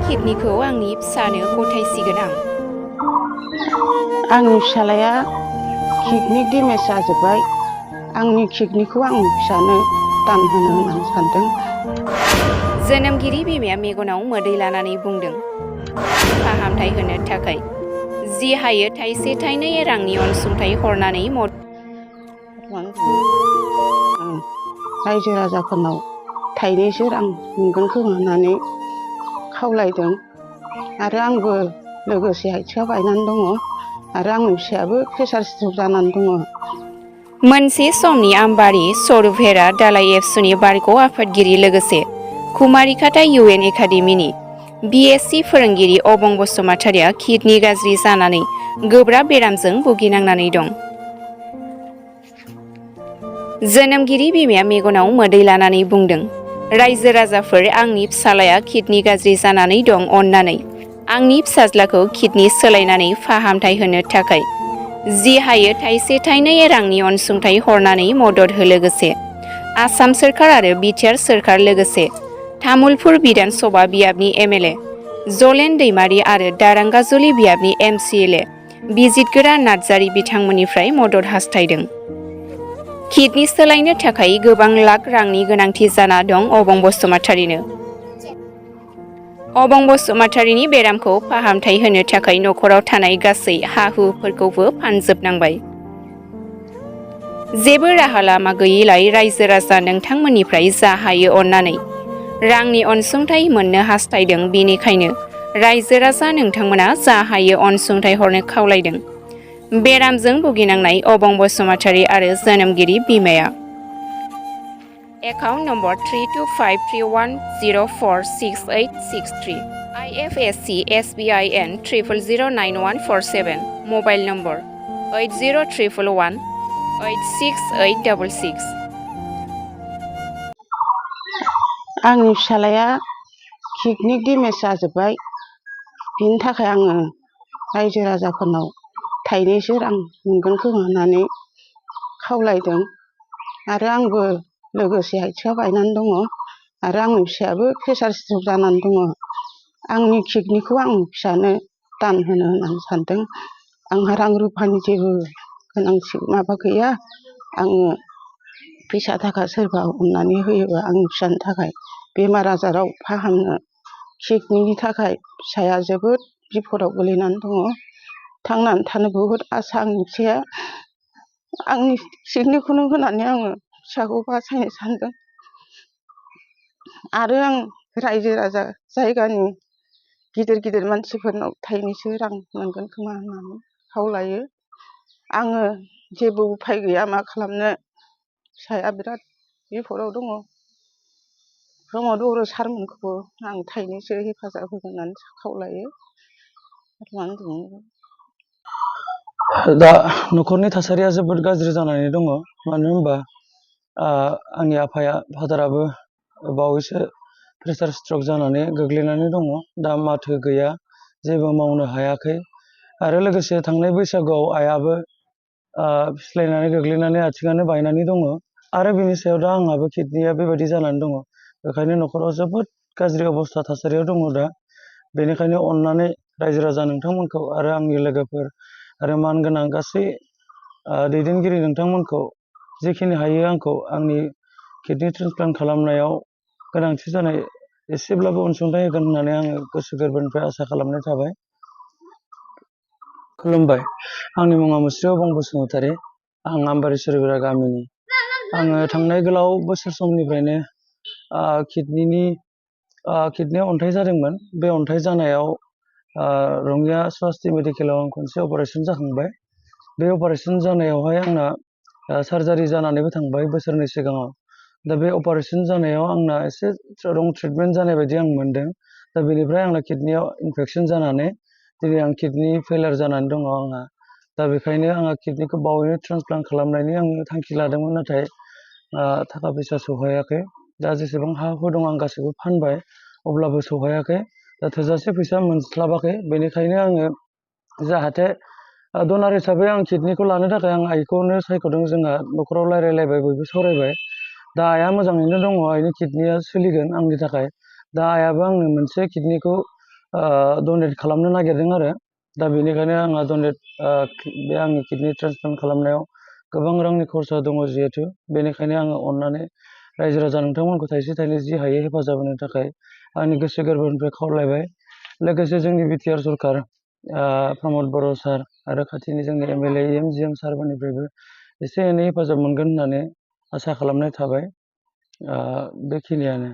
किडनिखौ आंनि फिसानो गथायसिगोन आं। आंनि फिसालाया किडनि डेमेज जाजोब्बाय। आंनि किडनिखौ आं फिसानो दान होनो होननानै सानदों। जोनोमगिरि बिमाया मेगनाव मोदै लानानै बुंदों, फाहामथाय होनो थाखाय जि हायो थाइसे थाइनै रांनि अनसुंथाइ हरनानै रायजो राजाफोरनाव थाइनैसो रां मोनगोन खोमा होननानै खावलायदों। आरो आंबो लोगोसे आथिङा बायनानै दङ आरो आंनि फिसायाबो प्रेसार स्ट्रक जानानै दङ। मोनसे समनि आम्बारि सरुभेरा दालाइ एबसुनि बारग' आफादगिरि लोगोसे कुमारिघाटा UN एकाडेमिनि BSc फोरोंगिरि अबं बसुमतारिया किडनि गाज्रि जानानै गोब्राब बेरामजों भुगिनांनानै दं। जोनोमगिरि बिमाया मेगनाव मोदै लानानै बुंदों, रायजो राजाफोर, आंनि फिसालाया किडनि गाज्रि जानानै दं। अन्नानै आंनि फिसाज्लाखौ किडनि सोलायनानै फाहामथाय होनो थाखाय जि हायो थाइसे थाइनै रांनि अनसुंथाइ हरनानै मदद हो। लोगोसे आसाम सोरखार आरो बिटिआर सोरखार लोगोसे तामुलपुर बिधान सभा बियाबनि MLA जलेन दैमारी आरो दारांगाजुलि बियाबनि MCLA बिजितगोरा नार्जारी बिथांमोननिफ्राय मदद हास्थायदों। किडनि सोलायनो थाखाय गोबां लाख रांनि गोनांथि जाना दं। अबं बसुमतारिनो अबं बसुमतारिनि बेरामखौ फाहामथाय होनो थाखाय नखराव थानाय गासै हा-हुफोरखौबो फानजोबनांबाय। जेबो राहा लामा गैयैलाय रायजो राजा नोंथांमोननिफ्राय जा हायो अन्नानै रांनि अनसुंथाइ मोननो हास्थायदों। बेनिखायनो रायजो राजा नोंथांमोना जा हायो अनसुंथाइ हरनो खावलायदों। बेरामजों भुगिनांनाय अबं बसुमतारी आरो जोनोमगिरि बिमाया। Account number 325310468663 IFSC SBIN 0009147 mobile number 8011186866। आंनि फिसालाया किडनि डेमेज जाजोब्बाय। बिनि थाखाय आङो रायजो राजाफोरनाव थाइनैसो रां मोनगोन खोमा होननानै खावलायदों। आरो आंबो लोगोसे आथिङा बायनानै दङ आरो आंनि फिसायाबो प्रेसार स्ट्रक जानानै दङ। आंनि किडनिखौ आं फिसानो दान होनो होननानै सानदों। आंहा रां रुफानि जेबो गोनांथि माबा गैया। आङो फैसा थाखा सोरबा अननानै होयोबा आंनि फिसानि थाखाय बेमार आजाराव फाहामनो, किडनिनि थाखाय फिसाया जोबोद बिपदाव गोलैनानै दङ। थांनानै थानो बहुद आसा आंनि फिसाया। आंनि किडनिखौनो होनानै आङो फिसाखौ बासायनो सानदों। आरो आं रायजो राजा जायगानि गिदिर गिदिर मानसिफोरनाव थाइनैसो रां मोनगोन खोमा होननानै खावलायो। आङो जेबो उफाय गैया मा खालामनो। फिसाया बिराद बिपदाव दङ। प्रमद बर' सारमोनखौबो आं थाइनैसो हेफाजाब होगोन होननानै खावलायो। दा न'खरनि थासारिया जोबोद गाज्रि जानानै दङ। मानो होनबा आंनि फादाराबो बावैसो प्रेसार स्ट्रक जानानै गोग्लैनानै दङ। दा माथो गैया, जेबो मावनो हायाखै। आरो लोगोसे थांनाय बैसागुआव आइयाबो फिस्लायनानै गोग्लैनानै आथिङानो बायनानै दङ। आरो बिनि सायाव दा आंहाबो किडनिया बेबायदि जानानै दङ। बेखायनो न'खराव जोबोद गाज्रि अबस्था थासारियाव दङ दा। बेनिखायनो अननानै रायजो राजा नोंथांमोनखौ आरो आंनि लोगोफोर आरो मानगोनां गासै दैदेनगिरि नोंथांमोनखौ जेखिनि हायो आंखौ आंनि किडनि ट्रान्सप्लान्ट खालामनायाव गोनांथि जानाय एसेब्लाबो अनसुंथाइ होगोन होननानै आङो गोसो गोरबोनिफ्राय आसा खालामनाय थाबाय। खुलुमबाय। आंनि मुङा मुस्रि अबं बसुमतारी। आं आम्बारि सारुबेरा गामिनि। आङो थांनाय गोलाव बोसोर समनिफ्रायनो किडनियाव अन्थाइ जादोंमोन। बे अन्थाइ जानायाव रङिया स्वास्थि मेडिकेलाव आं खनसे अपारेसन जाखांबाय। बे अपारेसन जानायावहाय आंना सार्जारि जानानैबो थांबाय बोसोरनै सिगाङाव। दा बे अपारेसन जानायाव आंना एसे रं ट्रिटमेन्ट जानाय बायदि आं मोनदों। दा बेनिफ्राय आंना किडनियाव इनफेकसन जानानै दिनै आं किडनि फेलार जानानै दङ आंहा। दा बेखायनो आंहा किडनिखौ बावैनो ट्रान्सप्लान्ट खालामनायनि आं थांखि लादोंमोन, नाथाय थाखा फैसा सौहायाखै। दा जेसेबां हा हु दं आं गासैबो फानबाय, अब्लाबो सौहायाखै। दा थोजासे फैसा मोनस्लाबाखै। बेनिखायनो आङो जाहाथे डनार हिसाबै आं किडनिखौ लानो थाखाय आं आइखौनो सायख'दों। जोंहा न'खराव रायलायलायबाय, बयबो सावरायबाय। दा आइया मोजाङैनो दङ, आइनि किडनिया सोलिगोन आंनि थाखाय। दा आइयाबो आंनो मोनसे किडनिखौ डनेट खालामनो नागिरदों आरो दा बेनिखायनो आंहा बे आंनि किडनि ट्रान्सप्लान्ट खालामनायाव गोबां रांनि खरसा दङ जिहेथु बेनिखायनो आङो अननानै रायजो राजा नोंथांमोनखौ थाइसे थाइनै जि हायो हेफाजाब होनो थाखाय आंनि गोसो गोरबोनिफ्राय खावलायबाय। लोगोसे जोंनि बिटिआर सरकार प्रमद बर' सार आरो खाथिनि जोंनि एमएलए एमजिएम सारमोननिफ्रायबो एसे एनै हेफाजाब मोनगोन होननानै आसा खालामनाय थाबाय। बेखिनियानो।